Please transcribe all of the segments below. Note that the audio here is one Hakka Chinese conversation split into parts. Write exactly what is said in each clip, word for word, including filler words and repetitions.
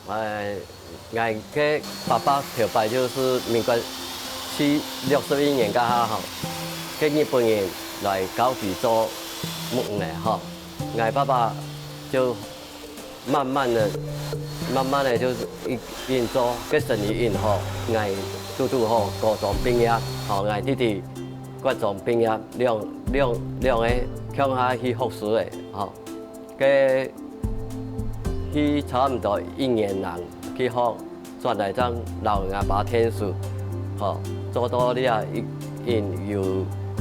哎，𠊎个爸爸頭擺就係民國七，六十一年該下吼，个日本人來高知做木匠吼，𠊎爸爸就慢慢个、慢慢个就係一、一直做，个生意一直好，𠊎堵堵好高中畢業，吼，𠊎弟弟國中畢業，兩、兩、兩个共下去學師个，吼。 个去差毋多一年零去學，轉來正摎𠊎爸𢯭手，吼，做到這已經有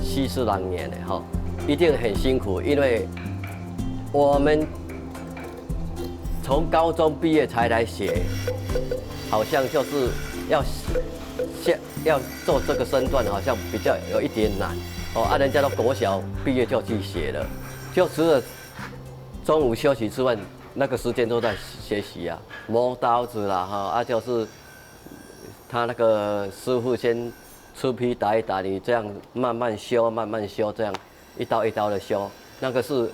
四十零年了吼，一定很辛苦，因為我們從高中畢業才來學，好像就是要學、要做這個身段，好像比較有一點難哦。啊，人家都國小畢業就去學了，就除了 中午休息之外，那個時間都在學習啊，磨刀子啦，哈，啊，就是他那個師傅先出坯打一打，你這樣慢慢修，慢慢修，這樣一刀一刀的修，那個是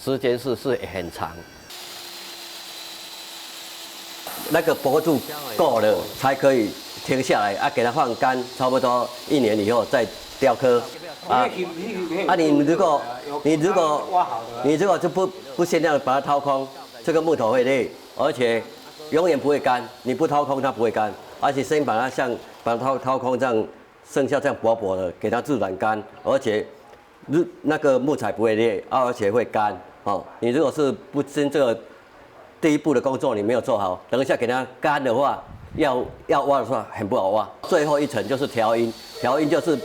時間是、是很長。 那個脖子夠了才可以停下來，啊，給它放乾，差不多一年以後再雕刻。啊，啊，你如果、你如果、你如果就不、不限量把它掏空，這個木頭會裂，而且永遠不會乾。你不掏空它不會乾，而且先把它像、把它掏、掏空這樣，剩下這樣薄薄的，給它自然乾，而且 那個木材不會裂，啊，而且會乾。哦，你如果是不經這個第一步的工作，你沒有做好，等一下給它乾的話，要、要挖的話很不好挖。最後一層就是調陰，調陰就是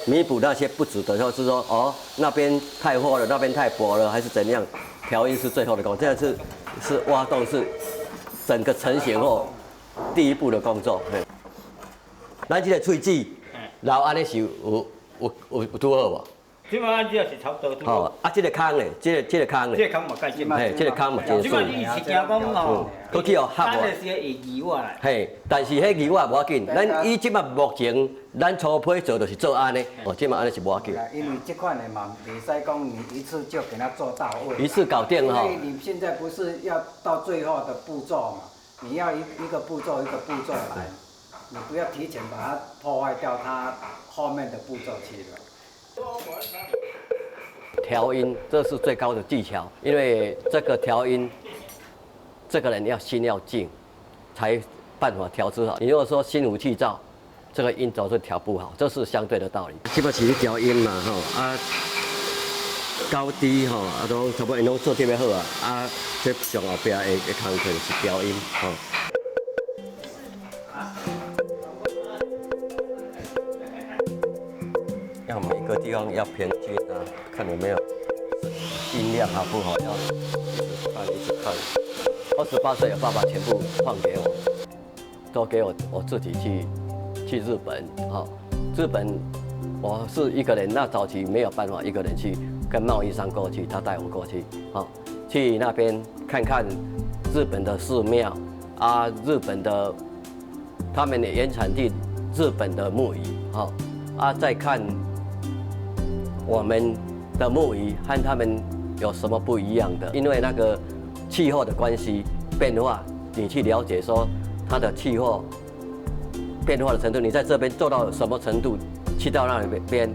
彌補那些不足的，就是說，哦，那邊太厚了，那邊太薄了，還是怎樣，調陰是最後的工作。這樣是、是挖洞，是整個成型後第一步的工作。嘿，咱這個喙齒，嘿，留按呢是有、有、有、有拄好無？ 這擺按呢是差不多拄好。吼，啊，這個空咧，這個、這個空咧，這個空嘛蓋緊。嘿，這個空嘛真順。這擺你是驚講吼，嗯，過去哦，合無。咱就是會移位來。嘿，但是彼移位無要緊，咱以這擺目前咱初步做就是做按呢，哦，這擺按呢是無要緊。因為這款的嘛，袂使講你一次就給它做到位。一次搞定吼。因為你現在不是要到最後的步驟嘛，你要一、一個步驟一個步驟來，你不要提前把它破壞掉它後面的步驟去了。 調音，這是最高的技巧，因為這個調音，這個人要心要靜，才辦法調製好。你如果說心浮氣躁，這個音總是調不好，這是相對的道理。這擺是調音嘛，吼，啊，高低吼，啊，都差不多攏做特別好啊，啊，這上後壁的、的工課是調音，吼。 要每個地方要平均啊，看有沒有音量好不好，要一直看，一直看。二十八歲，我爸爸全部放給我，都給我，我自己去，去日本，哦。日本，我是一個人，那早期沒有辦法一個人去，跟貿易商過去，他帶我過去，哦。 去那邊看看日本的寺廟啊，日本的，他們的原產地日本的木魚，哈，啊，再看我們的木魚和他們有什麼不一樣的，因為那個氣候的關係變化，你去了解說它的氣候變化的程度，你在這邊做到什麼程度，去到那邊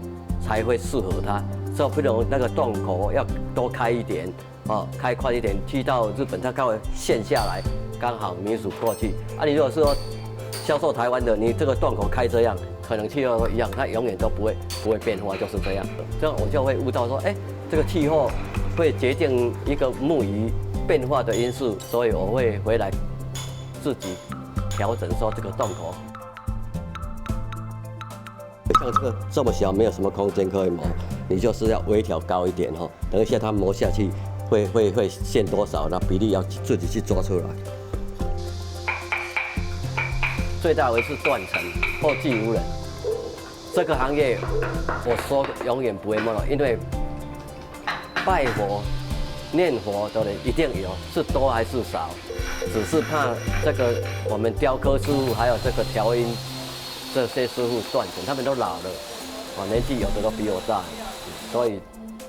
才會適合它。所以不能那個洞口要多開一點，哦，開寬一點，去到日本它剛好陷下來，剛好民宿過去。啊，你如果是說銷售台灣的，你這個洞口開這樣，可能氣候都一樣，它永遠都不會，不會變化，就是這樣。這樣我就會悟到說，哎，這個氣候會決定一個木魚變化的因素，所以我會回來自己調整說這個洞口。像這個這麼小，沒有什麼空間可以磨，你就是要微調高一點吼。等一下它磨下去會，會，會陷多少，那比例要自己去抓出來。最大危是斷層或技無人。這個行業，我說永遠不會沒落，因為 拜火、念火的人一定有，是多還是少？只是怕這個我們雕刻師傅還有這個調音這些師傅斷層，他們都老了，哦，年紀有的都比我大，所以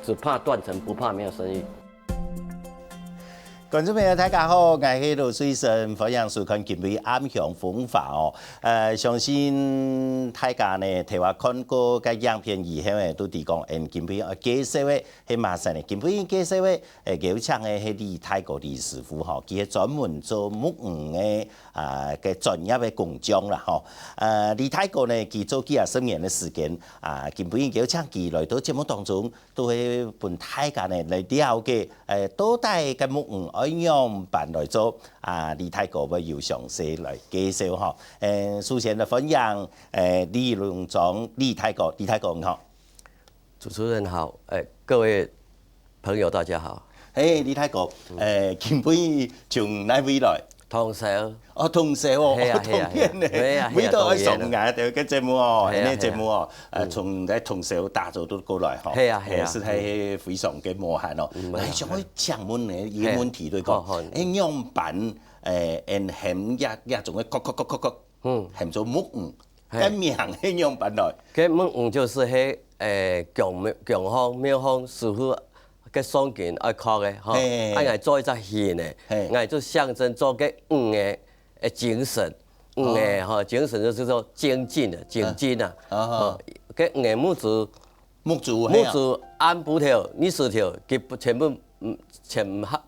只怕斷層，不怕沒有生意。觀眾朋友，大家好，𠊎係羅水生，歡迎收看今晡日暗香風華哦。呃，相信大家呢，頭下看過該影片以後呢，都知講，嗯，今晡日要介紹个係麼儕呢？今晡日介紹个，呃，邀請个係李大哥李師傅吼，佢係專門做木魚个，啊，个專業个工匠啦吼。呃，李大哥呢，佢做幾下十年个時間，啊，今晡日邀請佢來到節目當中， 都係分大家呢來了解，誒，到底个木魚愛仰般來做啊？李大哥會有詳細來介紹吼。誒，首先來歡迎，誒，李榮章李大哥，李大哥你好。主持人好，誒，各位朋友大家好。嘿，李大哥，誒，今晡日從哪位來？ 通宵。哦，通宵哦，係啊，哦，係啊，通宵呢，係啊，係啊，每到愛上𠊎兜个節目哦，係啊，恁呢節目哦，呃，從來通宵打早都過來吼，係啊，係啊，實在係非常个無閒哦。嗯，𠊎想愛請問呢，一個問題就係講，好，好。誒，仰般，誒，恁喊這這種个咯咯咯咯咯，嗯，喊做木魚，係。該名係仰般來？該木魚就係係，誒，供廟供奉廟方師傅 个上根愛刻个吼，係，啊，𠊎做一隻形个，係，𠊎就象徵做个魚个，誒，精神，魚个吼，精神就是說精進个，精進啊，啊，吼，个魚个目珠，目珠，目珠暗晡頭、日時頭，佢全部，嗯，全合，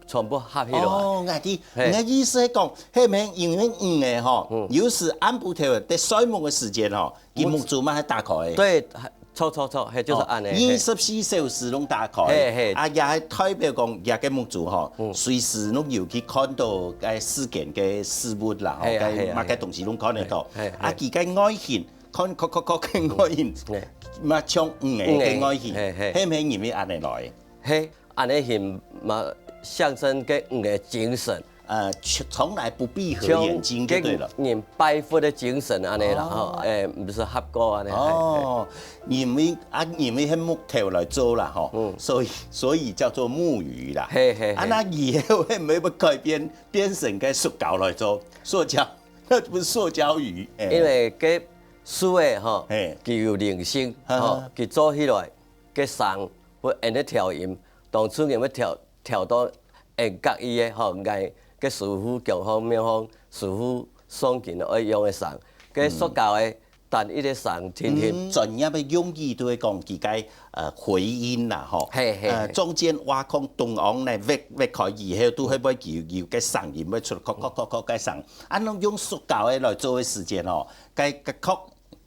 全部合起來。哦，𠊎知，係，你个意思係講，係毋係因為魚个吼，嗯，有時暗晡頭在睡目个時間吼，佢目珠嘛係打開个。對， 著著著，係，就係恁呢，哦，二十四小時攏打開，係，係，啊，也係代表講，這个目珠吼，嗯，隨時攏有去看到該世間个事物啦，吼，係啊，該，係啊，麼个東西攏看得到。係，係，啊，佢个外形，看，看，看，看，看外形，嗯，係，嘛像魚个外形，魚个，係，係，係毋係因為恁呢來？係，恁呢形嘛象徵个魚个精神。 呃，從從來不閉合眼睛就對了。像人拜佛个精神恁呢啦，吼，哦，誒，毋係合過恁呢，哦，因為啊，因為係木頭來做啦，吼，嗯，所以所以叫做木魚啦。係，係，啊，係，那以後會不會改變變成該塑膠來做？塑膠，那不是塑膠魚，誒。因為該樹仔吼，係，佢有靈性，吼，佢做起來，該聲會恁呢調音，當初人會調 調到恁合意个吼，𠊎个師傅供奉廟方師傅上根愛用个聲，个塑膠个單一个聲，定定。嗯，專業个用語都會講佢个，呃，回音啦，吼。係，係，呃，係。中間挖空洞孔呢，挖挖開以後，都會會有有个聲音會出咯咯咯咯个聲。啊，恁用塑膠个來做个時間吼，該个確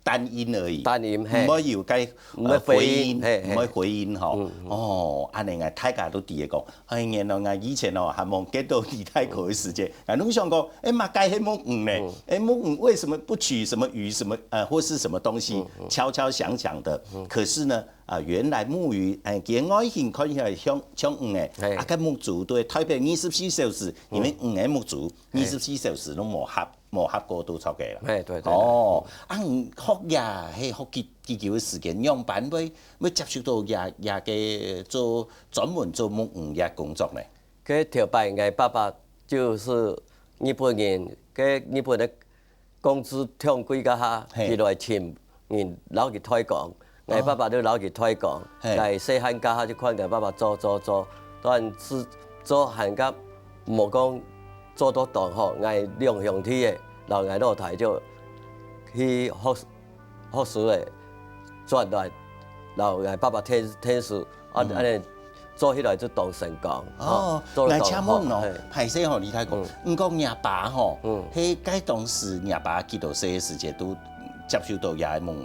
單音而已，單音，嘿。毋會有該，毋會回音，呃，回音，嘿，嘿。毋會回音吼。嗯，嗯。哦，恁呢𠊎大家都知个講，哎，原來𠊎以前哦，還無見到李大哥个時節，𠊎攏想講，哎，麼个係木魚呢？嗯。哎，木魚為什麼不取什麼魚什麼，呃，或是什麼東西，嗯，嗯。敲敲響響的？嗯。可是呢，啊，原來木魚，哎，佢个外形看起來像，像魚仔，嘿。啊，該目珠都會代表二十四小時，因為魚个目珠，嗯。嘿。二十四小時攏無合。 無合過都著个啦。嘿，對，對，對。哦，啊，你學這係學幾，幾久个時間？仰般會，會接觸到這，這个做，專門做木魚這工作呢？該頭擺𠊎爸爸就係日本人，該日本个工資忒貴該下，嘿。佢來尋人摎佢代工。 𠊎爸爸就摎佢代工，哦。嘿。𠊎細漢該下就看𠊎爸爸做做做，但係做還較無講做到當好。𠊎兩兄弟仔，摎𠊎老弟就去學，學師仔轉來，摎𠊎爸爸𢯭，𢯭手，啊，嗯。恁呢做起來就當成功，哦，吼，做到當好，𠊎請問哦，嘿。歹勢吼，李大哥，嗯。毋過若爸吼，嗯。係該當時若爸幾多歲个時節都接受到這个夢？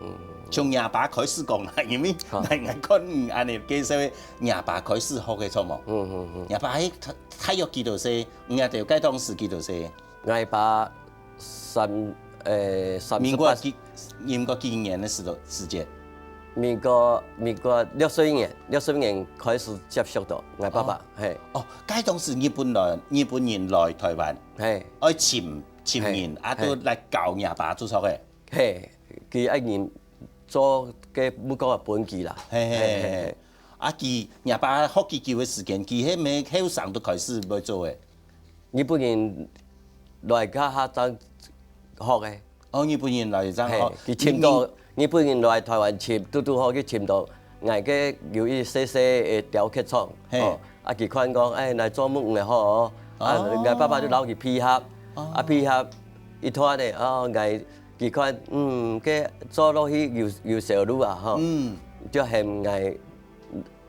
嗯。從若爸開始講啦，因為好。𠊎，𠊎看你恁呢介紹个，若爸開始學个著無？嗯，嗯，嗯。若爸係大，大約幾多歲？你兜該當時幾多歲？𠊎爸三，呃，三十八。民國幾，民國幾年个時，時間？民國，民國六十一年，六十一年開始接觸到𠊎爸爸，哦。嘿。哦，該當時日本來，日本人來臺灣，嘿。愛尋，尋人，嘿。啊，都來教若爸做著个。嘿。 嘿，佢愛人做个木工个本事啦。嘿，嘿，嘿，嘿。嘿，嘿。啊，佢，若爸學幾久个時間，佢係毋係後生都開始會做个？日本人來該下正學个。哦，日本人來正學。嘿，佢尋到，日本人來臺灣尋，拄拄好去尋到，𠊎个有一細細个雕刻廠，嘿哦，啊，佢看講，哎，來做木魚个好哦，啊，哦𠊎爸爸就摎佢配合，哦啊，配合一段呢，哦，𠊎佢看，嗯，該做落去有有銷路啊，吼，嗯，就喊𠊎，𠊎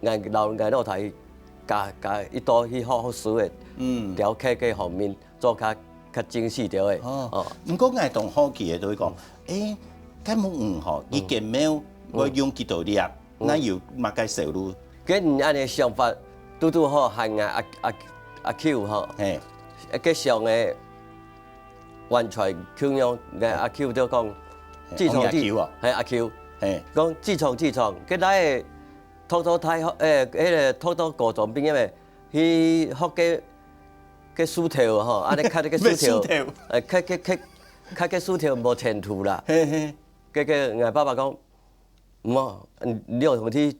摎𠊎老弟加加一道去學學手个嗯。雕刻个方面做較較精細條个，哦哦，毋過𠊎當好奇个就係講，誒，該木魚吼，一間廟會用幾多粒？那有麼个銷路？跟你恁呢想法，拄拄好喊𠊎阿阿阿舅吼，嘿，个想个完全共樣，个阿舅就講，嘿自從王爺舅哦係阿舅，嘿，講自從自從，个來个讀到大學，誒，迄个讀到高中畢業个，去學个个樹頭吼，安尼刻个樹頭，咩樹頭誒，刻刻刻刻个樹頭無前途啦。嘿嘿，个个，𠊎爸爸講，無，你有同去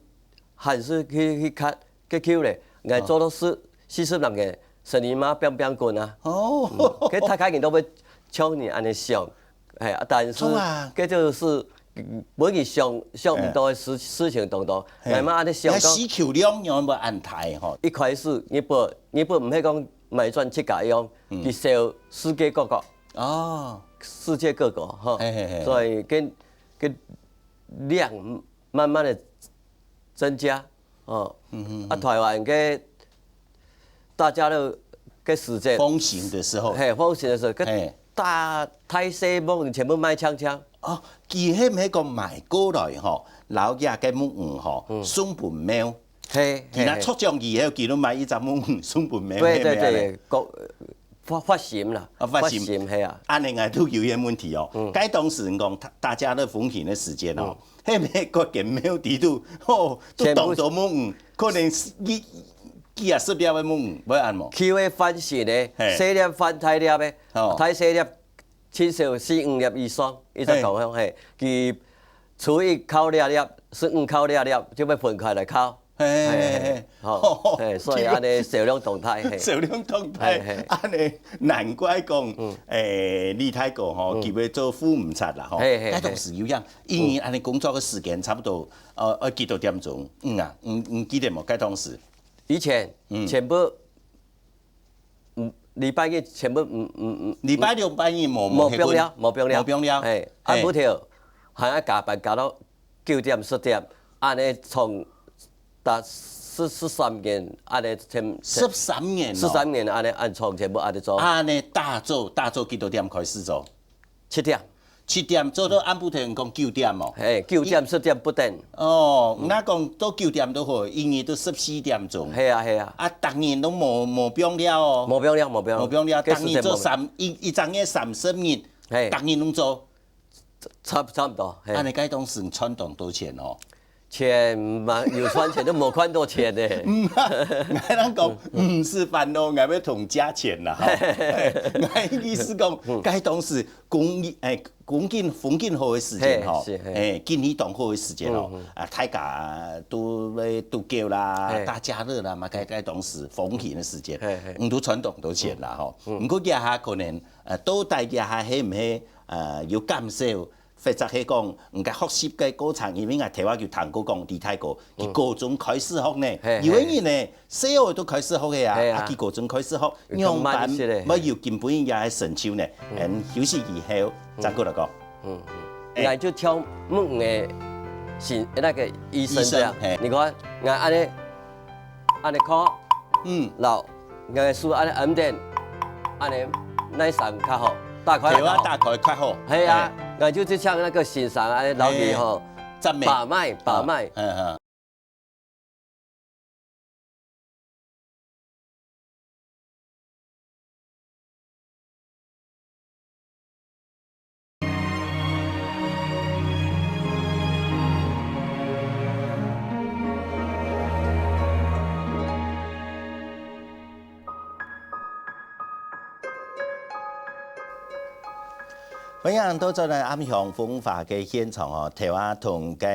還是去去刻个球咧，𠊎做到四四十零个，生理嘛乒乒滾啊。哦，个大家人都會像你安尼想，哎，啊，但是錯啊个就是本人想想毋到个事事情當多，嘿𠊎嘛安尼想講。那需求量原本恁大吼，一開始日本日本毋係講買專自家用，佢銷世界各國。哦，世界各國哈，嘿嘿嘿所以个个量慢慢的增加哦。啊，台灣个大家樂个時節，風行的時候，嘿，風行的時候，个嘿大大細木全部賣淨淨。哦，佢係毋係講買過來吼，摎佢个木魚吼送分廟，嘿，佢那嘿撮獎以後，佢都買一隻木魚送分廟，對對係毋係安尼對，國發發行啦，啊發行行係啊。安尼𠊎都有一个問題哦，該當時你講大大家樂風行个時間哦，係毋係各間廟底肚，吼，都全部當多木魚，可能幾幾啊十粒个木魚，會安無？佢會翻新的，嘿細粒翻大粒的，哦大細粒至少四五粒以上，一隻講向嘿，佢初一敲粒粒，十五敲粒粒，就會分開來敲。嘿嘿嘿嘿，嘿，好，嘿，所以安尼銷量當大，嘿，銷量當大嘿嘿，安尼難怪講，誒，李大哥吼，佢會做副毋察啦吼，嘿嘿該當時有影，因為安尼工作个時間差不多，呃，愛幾多點鐘？嗯啊，你你記得無？該當時，以前全部，嗯，禮拜日全部，嗯嗯嗯，禮拜六、拜日無無放歇睏了，無放了，無放了嘿，啊，嘿每條還愛加班加到九點十點，安尼從達十十三年，安尼全十三年哦，十三年安尼按從全部安尼做，安尼打早打早幾多點開始做？七點，七點做到暗晡頭講九點哦。嘿，九點十點不等，哦，那講到九點都好，一日都十四點鐘。係啊係啊，啊，逐日都無無放了哦。無放了無放了，無放了，該逐日做時間無放了三一一隻月三十日，嘿逐日攏做。差差毋多，嘿安，尼該當時賺當多錢哦。錢嘛有賺錢都無賺到錢呢，嗯，𠊎人講毋係煩惱，𠊎要同加錢啦。吼，𠊎意思講，該當時工誒，風景風景好个時間吼，嘿是嘿誒，景氣當好个時間吼，啊，大家都咧度假啦，嘿大家樂啦嘛，該該當時風行个時間嘿嘿，嗯，都賺當多錢啦吼。毋過這下可能，呃，到底這下係毋係呃有減少？ 或者係講，毋該學習个過程，因為𠊎頭下有聽過講，李大哥，佢高中開始學呢，嘿有个人呢，細學都開始學个啊，嘿啊啊，佢高中開始學，有仰般慢一些咧要有今晡日个成就呢？嗯，休息以後再過來講。嗯，嗯，𠊎就挑問个是那個醫生這樣醫生嘿，你看，𠊎安尼安尼看，嗯，老，𠊎个手安尼揞等，安尼哪儕較好，打開來較好。頭下打開較好。係啊，𠊎就去像那個先生安尼老弟吼，讚美把脈把脈。嗯嗯。 歡迎倒轉來暗香風華个現場哦，頭下同个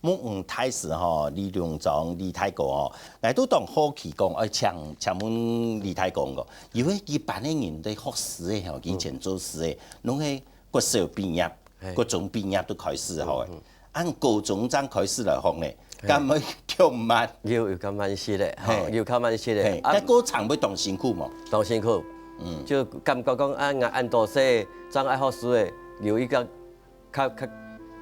木魚大師吼，李龍章李大哥哦，𠊎都當好奇講，愛請請問李大哥哦，因為一般个人對學師个吼，以前做師个，攏係國小畢業、國中畢業都開始吼，恁高中正開始來學呢，敢會較慢？有有較慢一息咧，吼，嘿。有較慢一息咧。嘿，啊，該過程會當辛苦無？當辛苦。嗯。就感覺講啊，𠊎恁多歲，正愛學書咧，有一個較較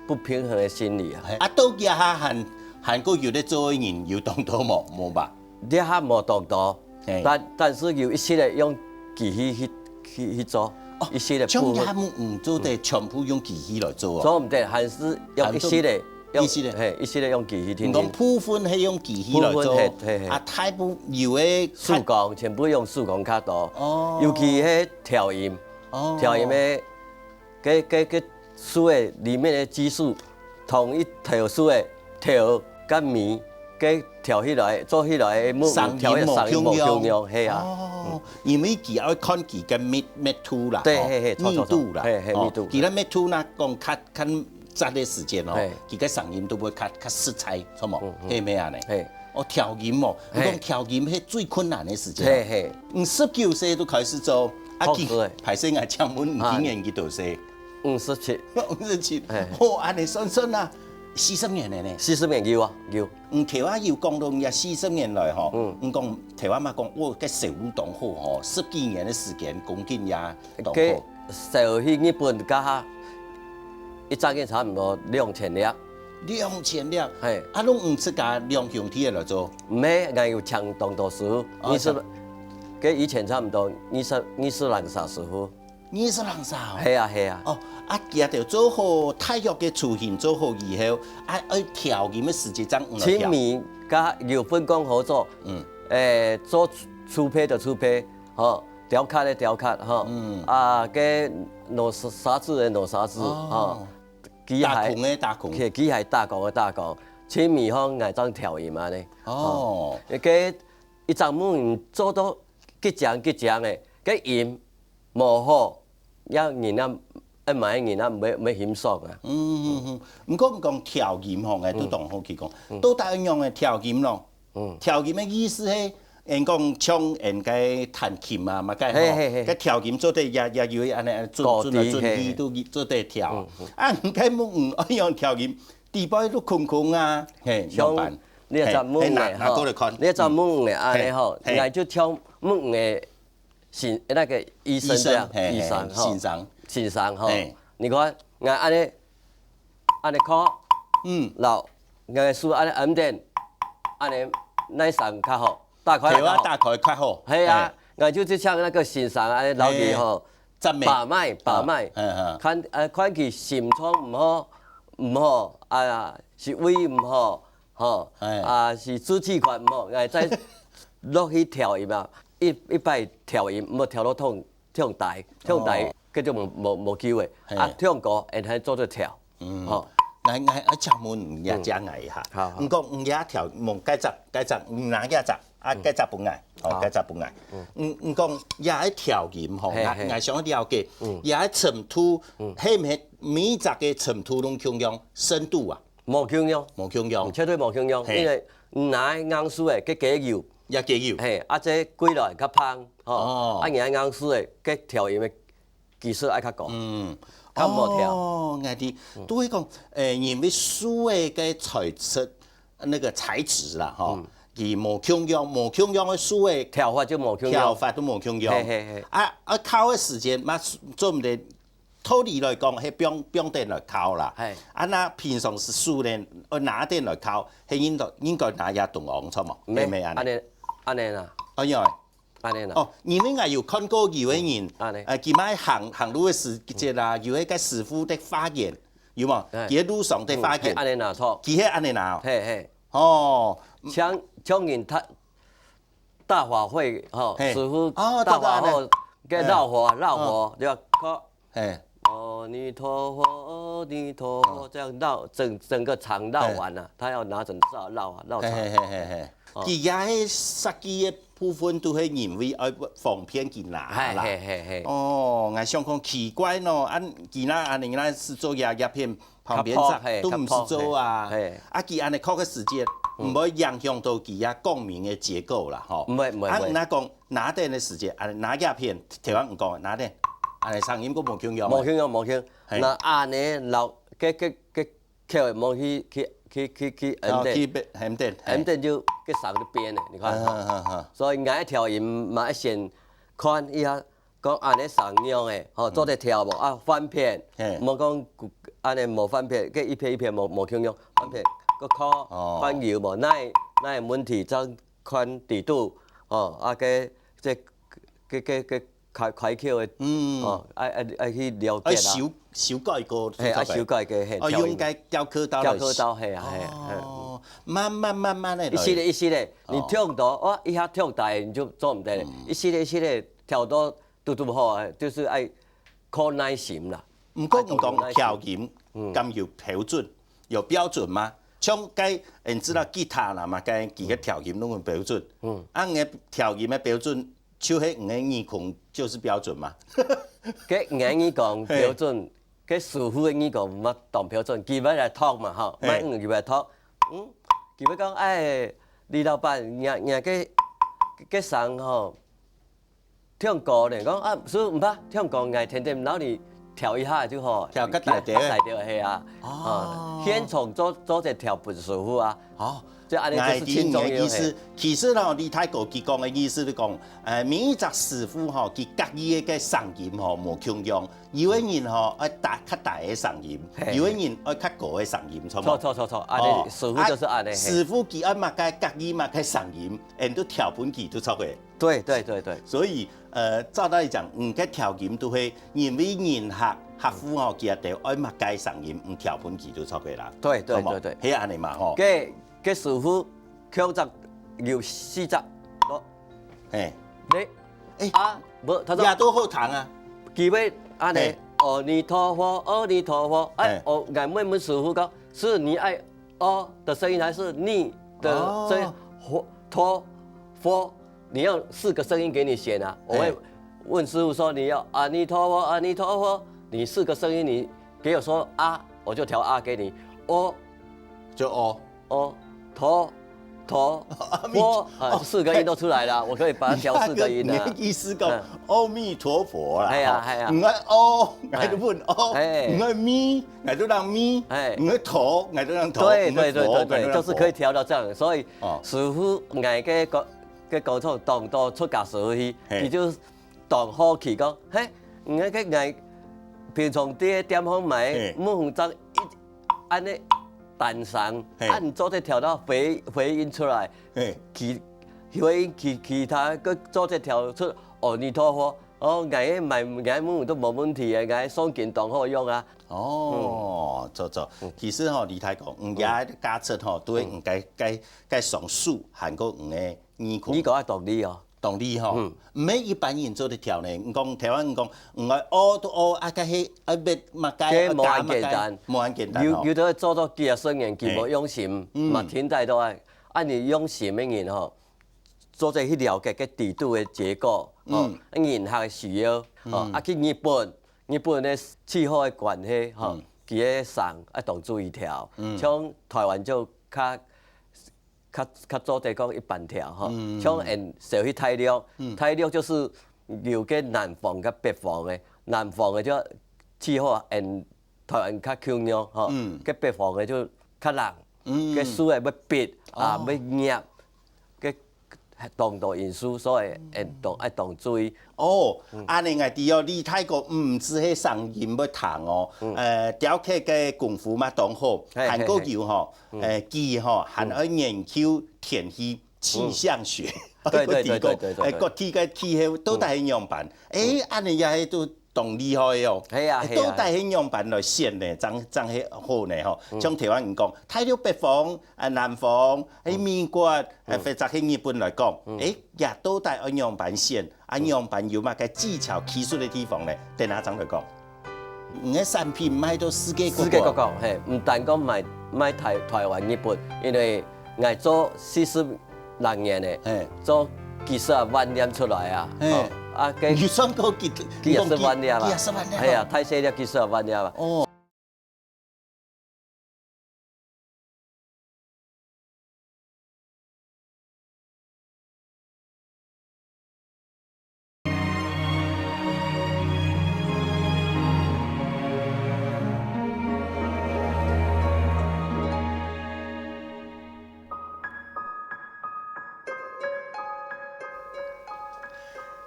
不平衡的心理啊。嘿，啊，到這下還還過有咧做个人有當多無？無吧？這下無當多，嘿。但但是有一息咧用機器去去去做，哦，一息咧部分。像這下毋做得全部用機器來做哦。做毋得，還是用一息咧，用一息咧。嘿，一息咧用機器定定。你講部分係用機器來做，部分，嘿嘿嘿。啊，大部分有个手工，全部用手工較多。哦。尤其係調音，哦。調音个，个个个 樹仔裡面个技術，同一頭樹仔頭佮尾，該調起來、做起來个木聲音調个聲音無共樣。無共樣，係啊。哦，因為佢愛看佢个密密度啦，吼，對，嘿嘿，著著著，密度啦，嘿嘿，吼，密度。佢个密度呢，講較較早个時間哦，嘿。佢个聲音都會較較實在，著無？嗯嗯。係毋係恁呢？嘿。哦，調音哦，你講嘿。調音係最困難个時間哦。嘿嘿。你十九歲都開始做，啊，佢，確實欸。歹勢，𠊎請問你今年幾多歲？啊。 五十七。五十七，嘿。好，恁呢算算啊，四十年了呢。四十年有啊，有。嗯，頭下有講到這四十年來吼，嗯。嗯，講頭下嘛講，哇，該銷路當好吼，十幾年个時間，講緊也當好。該銷去日本該下，一隻月差毋多兩千粒。兩千粒？嘿。啊，攏毋自家兩兄弟來做？毋係，𠊎有請當多師傅，哦，二十，請。該以前差毋多二十，二十零儕師傅。 二十零儕哦。係啊，係啊。哦，啊，佢兜做好，大約个雛形做好以後，啊，愛調音个時節正有來調。盡尾佮有分工合作，嗯。誒，做粗坯个粗坯，吼，雕刻个雕刻，吼，嗯。啊，該挼沙子个挼沙子，哦。吼，機械，打孔个打孔。機，機械打孔个打孔，盡尾吼，𠊎正調音恁呢。哦。吼，該一隻木人做到幾靚幾靚个，該音 無好，也人啊，愛買个人啊，毋會，毋會欣賞啊。嗯，嗯，嗯。毋過講調音吼，𠊎都當好奇講，嗯。到底仰般个調音咯？嗯。調音个意思係，人講像人个彈琴啊，嘛該吼，嘿，嘿，嘿。該調音做得也，也有恁呢，準，高低，準來準去，嘿，嘿。都做得調。嗯，嗯。啊，該木魚愛用調音，底背都空空啊，嘿，像仰般？你這隻木魚，嘿，嘿，拿，拿過來看。吼，你這隻木魚恁呢吼，嘿，嘿。𠊎就調木魚 先，那個醫生這樣，醫生，嘿，嘿，醫生，吼，先生。先生，吼。嘿。你看，𠊎恁呢，恁呢敲，嗯。摎，𠊎手恁呢按等，恁呢哪一聲較好？打開較好。頭啊，打開較好。係啊，嘿。𠊎就去請那個先生，恁呢摎佢，嘿。吼，把脈，把脈，嗯，嗯。看，呃，看佢心臟毋好，毋好，啊，是胃毋好， 吼，哎。啊，是支氣管無，𠊎再落去調音啊，一，一擺調音，毋好調到忒，忒大，忒大，哦。該就無，無，無機會。嘿。啊，忒高，𠊎還做得調。嗯。吼。𠊎，𠊎，𠊎請問你也教𠊎一下。嗯。好，好。你講你也調，問該隻，該隻，你拿該隻，啊，嗯。該隻分𠊎，哦，好。該隻分𠊎。嗯。你，你講也愛調音吼，嘿，嘿。𠊎，𠊎想要了解，嗯。也愛程度，嗯。係毋係每一隻个程度攏共樣，深度啊？ 無共樣。無共樣。嗯，絕對無共樣，嘿。因為若个硬樹个，該較幼。也較幼。嘿，啊，這歸來較胖，吼。哦。啊，若个硬樹个，該調音个技術愛較高，嗯。較無調。哦，𠊎知。嗯。都會講，誒，因為樹个該材質，那個材質啦，吼，嗯。佢無共樣，無共樣个樹个調法就無共樣。調法都無共樣。嘿，嘿，嘿。啊，啊，敲个時間嘛，做毋得 道理來講，係放，放等來敲啦。嘿。啊，若平常時手呢，愛拿等來敲，係應該，應該拿也當昂，著無？毋係，係毋係恁呢？恁呢，恁呢啦。哎呀，恁呢啦。哦，因為𠊎有看過有个人，嗯，恁呢。呃，佢嘛行，行路个時節啦，嗯。有一個師傅在化驗，有無？嘿。佢在路上在化驗。嗯，係恁呢拿，著。佢係恁呢拿哦。嘿，嘿。哦。像，像人他 大法會，吼，嘿。師傅哦，大法會，對，對，對。該繞法，嗯。繞法，嗯。對吧？敲，嘿。阿彌陀佛，阿彌陀佛，哦。這樣繞，整，整個場繞完了，嘿。他要拿整個繞啊，繞場。嘿，嘿，嘿，嘿，嘿。哦。佢也係設計个部分都係因為愛方便佢拿啦。嘿，嘿，嘿，嘿。哦，𠊎想講奇怪喏，恁佢若恁呢，若係做這，這片 旁邊啥，較薄，嘿，都毋使做啊。較薄，嘿，嘿。啊，佢恁呢敲个時節，嗯。毋會影響到佢啊共鳴个結構啦，吼。毋會，毋會，啊，毋會。若講拿等个時節，啊，拿這片，頭先毋講，拿等，啊，聲音都無共樣。無共樣，無共樣。嘿。若恁呢，老，該，該，該，口个，莫去去去去去哦，去喊等，喊等，嘿。喊等就个聲就變了，你看。嗯，嗯，嗯，嗯。所以𠊎个調音嘛，愛先看一下，講恁呢聲樣个，吼，嗯。做得調無？啊，翻片，嘿。莫講恁呢無翻片，个一片一片無無共樣，翻片，个靠哦。翻油無？哪哪問題？正看底肚，吼，啊，个这个个个 開開口个，嗯。哦，愛愛愛去了解啦。愛修修改過，嘿，愛修改个，嘿，哦，調音。用該調口刀來。調口刀，嘿啊，嘿啊，嘿。哦，慢慢慢慢个來。一息个一息个，你哦。跳到，哇，一下跳大，你就做毋得了。嗯。一息个一息个，調到拄拄好啊，就是愛靠耐心啦。毋過毋講愛靠耐心。調音，嗯。敢有標準？有標準嗎？像該，你知道吉他啦嘛，該幾个調音攏有標準。嗯。啊，你个調音个標準 就係你个耳空就是標準嘛。个𠊎耳公標準，个師傅个耳公毋係當標準，佢會來talk嘛吼，嘿。問佢會talk，嗯，佢會講，哎，李老闆，若若个个聲吼，忒高呢，講啊，師傅毋怕，忒高，𠊎天天摎你調一下就好，調較大條个。調較大條个，係啊，哦。啊，現場做做隻調分師傅啊。哦。 就恁呢就是盡重要，𠊎知你个意思。嘿。其實吼，李大哥佢講个意思就講，呃，每一隻師傅吼，佢各自个聲音吼無共樣。有个人吼愛大較大个聲音，嘿。有个人愛較高个聲音，著無？著著著著，恁呢，哦，師傅就是恁呢，啊，嘿。師傅佢愛麼个，各自麼个聲音，𠊎都調分佢就著个。對對對對。所以，呃，照道理講，嗯，該調音都係因為人客客戶吼，佢兜愛麼个聲音，嗯，調分佢就著个啦。對對著無？對對。係恁呢嘛吼。該 个師傅，共隻有四隻，咯。嘿。你，欸，啊，無，他說，也都好聽啊。佢會恁呢，嘿。阿彌陀佛，阿彌陀佛。哎，嘿。哦，𠊎問問師傅講，是你愛哦的聲音，還是你的聲音？哦。佛，陀，佛，你要四個聲音給你選啊。我會嘿。問師傅說，你要阿彌陀佛，阿彌陀佛，你四個聲音，你給我說啊，我就調啊給你。哦，就哦。 哦，陀，陀，阿彌佛，哦，四個音都出來了，我可以把它調四個音啊。你个意思講，嗯。阿彌陀佛啦，哎呀，吼，哎呀。毋愛哦，𠊎就分哦，哎。毋愛彌，𠊎就讓彌，哎。毋愛陀，𠊎就讓陀，對，毋愛佛，對，對，對，對，𠊎就讓佛。就是可以調到這樣，所以哦。師傅，𠊎个溝，个溝通當多出家師傅去，嘿。佢就當好奇講，嘿，你看，𠊎平常在店項買，嘿。木紅章一 恁呢單聲，嘿。啊，你做得調到回，回音出來，嘿。其，回音其，其他个做得調出阿彌陀佛。哦，𠊎个買，𠊎个木都無問題个，𠊎个誦經當好用啊。哦，嗯。著，著。嗯。其實吼，李大哥，嗯，嗯。這个價值吼，對，嗯。嗯，該，該，該上手，還過你个耳空。你講个道理哦。 當厲害吼，嗯。毋係一般人做得調呢。你講台灣人講，毋愛哦都哦，啊，該係愛搣麼个，這無恁簡單。愛打麼个，無恁簡單吼。有，有兜做到幾若十年，佢無用心，嘿。嗯。嘛聽得到啊。啊，你用心个人吼，做得去了解个底肚个結構，吼，嗯。啊，人客个需要，吼，嗯。啊，去日本，日本个氣候个關係，吼，嗯。佢个聲愛當注意調。嗯。像台灣就較 較，較做得講一般調吼。嗯。像𠊎兜去大陸，嗯。大陸就是有个南方佮北方个，南方个就氣候啊，𠊎兜台灣較共樣吼，嗯。該北方个就較冷，嗯。該樹仔會必啊，哦。會熱，該當多因素，所以𠊎兜愛當注意。 哦，嗯。恁呢𠊎知哦，李大哥毋只係聲音會聽哦，嗯。呃，雕刻个功夫嘛當好，嘿，還過有吼，嘿，嘿。嗯。呃，佢吼，還愛研究天氣，嗯。氣象學，嗯。對，對，對，對，對，對。呃，各地个氣候到底係仰般。嗯。欸，嗯。恁呢也係都當厲害哦。係啊，欸，係啊。到底係仰般來選呢？正，正係好呢吼。嗯。像台灣人講，大陸北方，啊，南方，欸，嗯。美國，啊，嗯。或者係日本來講，嗯。欸， 也到底愛仰般選，啊，嗯。仰般有麼个技巧、技術个地方呢？等下正來講。你个產品賣到世界各國。世界各國，嘿，毋單講賣，賣台，台灣、日本，因為𠊎做四十零年了，嘿。做幾十萬粒出來啊，嘿。哦，啊，該你算過幾，幾十萬粒啊，幾十萬粒啊。哎呀，大細粒幾十萬粒啊。哦。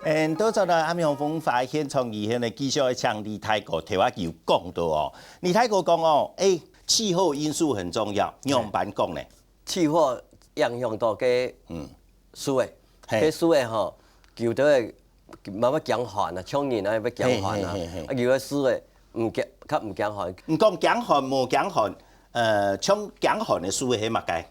嗯，到轉來阿明風華現場以後呢，繼續愛請李大哥頭下有講到哦。李大哥講哦，誒，氣候因素很重要，仰般講呢？氣候影響到該，嗯，樹仔，嘿。該樹仔吼，有兜會慢慢驚寒啊，像人啊會驚寒啊，嘿嘿嘿嘿。啊有个樹仔毋驚，較毋驚寒。你講驚寒無驚寒，呃，像驚寒个樹仔係麼个？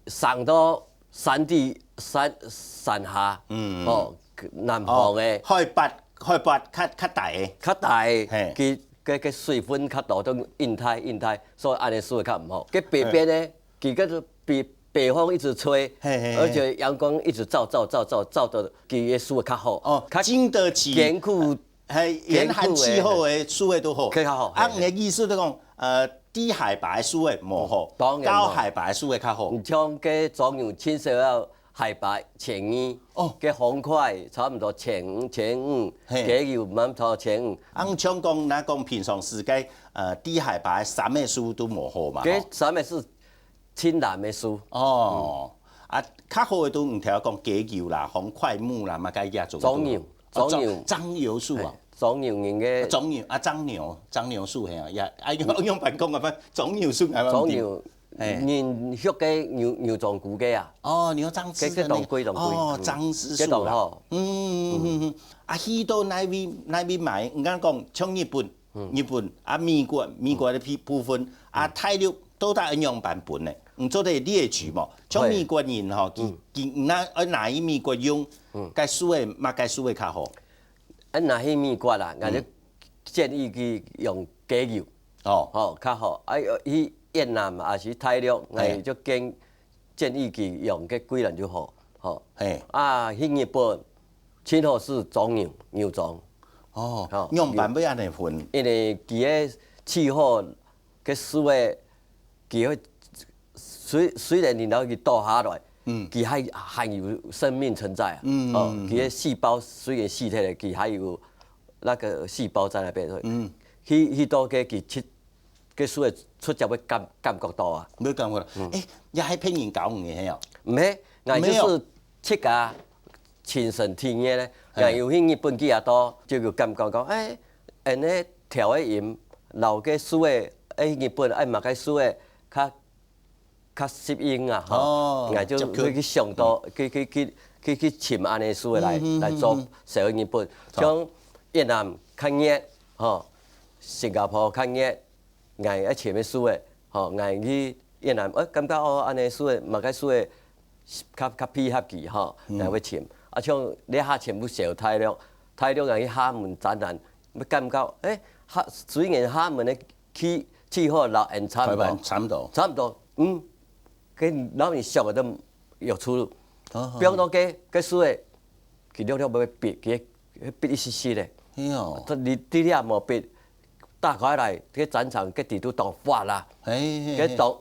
生到山地、山、山下，嗯。哦，南方个。哦，海拔，海拔較，較低个。較低个，嘿。佢个，个水分較多，都硬態，硬態，所以恁樣樹會較毋好。該北邊呢，佢个北，北風一直吹，嘿嘿嘿。而且陽光一直照，照，照，照，照到佢个樹會較好。哦，較經得起堅固，嘿，嚴寒氣候个樹會都好。較好，啊，嘿，你个意思就講，呃， 低海拔个樹仔無好，當然無。高海拔个樹仔較好。你像該樟樹，盡少愛海拔千二，哦。該風塊差毋多千五，千五，嘿。該有蠻多千五。啊，像講，若講平常時該，呃，低海拔个杉仔樹都無好嘛，該吼。杉仔樹，盡爛个樹。哦，啊，較好个都毋聽講雞油啦，紅檜木啦，嘛該也做得到。樟油，哦，樟，樟油。樟油樹啊。嘿，樟油人个。樟油啊，樟油，樟油樹嘿啊，也，啊，用，用白講啊，不，樟油樹啊，樟油，嘿。人畜个牛，牛樟菇个啊。哦，牛樟芝的那个。該，該當貴，當貴。哦，嗯。樟芝樹啦。該當好。嗯，嗯，嗯，嗯。啊，去到哪位，哪位買？你看講，像日本，嗯。日本啊，美國，美國个部，部分啊，嗯。大陸到底愛仰般分呢？你做得列舉無？像美國人吼，佢，嗯。佢，佢拿，愛拿去美國用，嗯。該樹仔，麼个樹仔較好？ 啊，若去美國啦，𠊎就，嗯。建議佢用雞油，哦。吼，較好。啊，去越南啊，抑是大陸，嘿。𠊎就建，建議佢用該雞卵就好，吼。嘿。啊，去日本，盡好係樟油，牛樟。哦，吼，仰般會恁樣分？因為佢个氣候，該樹仔，佢會 雖，雖然你摎佢倒下來，嗯。佢還，還有生命存在啊。嗯，哦，嗯，嗯。佢个細胞雖然死忒了，佢還有那個細胞在那邊。嗯。去，去到該佢出，該樹仔出汁會感，感覺到啊。會感覺到。嗯。誒，也係別人教你个，係哦？毋係，𠊎就是自家親身體驗个。嘿。𠊎有去日本去啊，到，就有感覺講，誒，恁呢調个音，摎該樹仔，誒，日本愛麼个樹仔，較 較適應啊，吼。哦，𠊎就接近。會去想到，嗯。去，去，去，去，去尋恁呢樹仔來，嗯，嗯，來做，嗯，嗯。小日本。好。像越南較熱，吼，新加坡較熱，𠊎愛尋个樹仔，吼，𠊎去越南，誒，感覺哦，恁呢樹仔，麼个樹仔較，較配合佢，吼，嗯。𠊎會尋。啊，像這下全部小大陸，大陸人去廈門展覽，會感覺，誒，廈，雖然廈門个 氣，氣候摎𫣆差毋多。台灣差毋多。差毋多，嗯，跟老人想个都有出入。哦，哦。比方講，該，該樹仔，佢略略會必，佢必一息息个。係哦。佢，你，你也無必，打開來，該展場，該底都當發啦。嘿，嘿，嘿。該當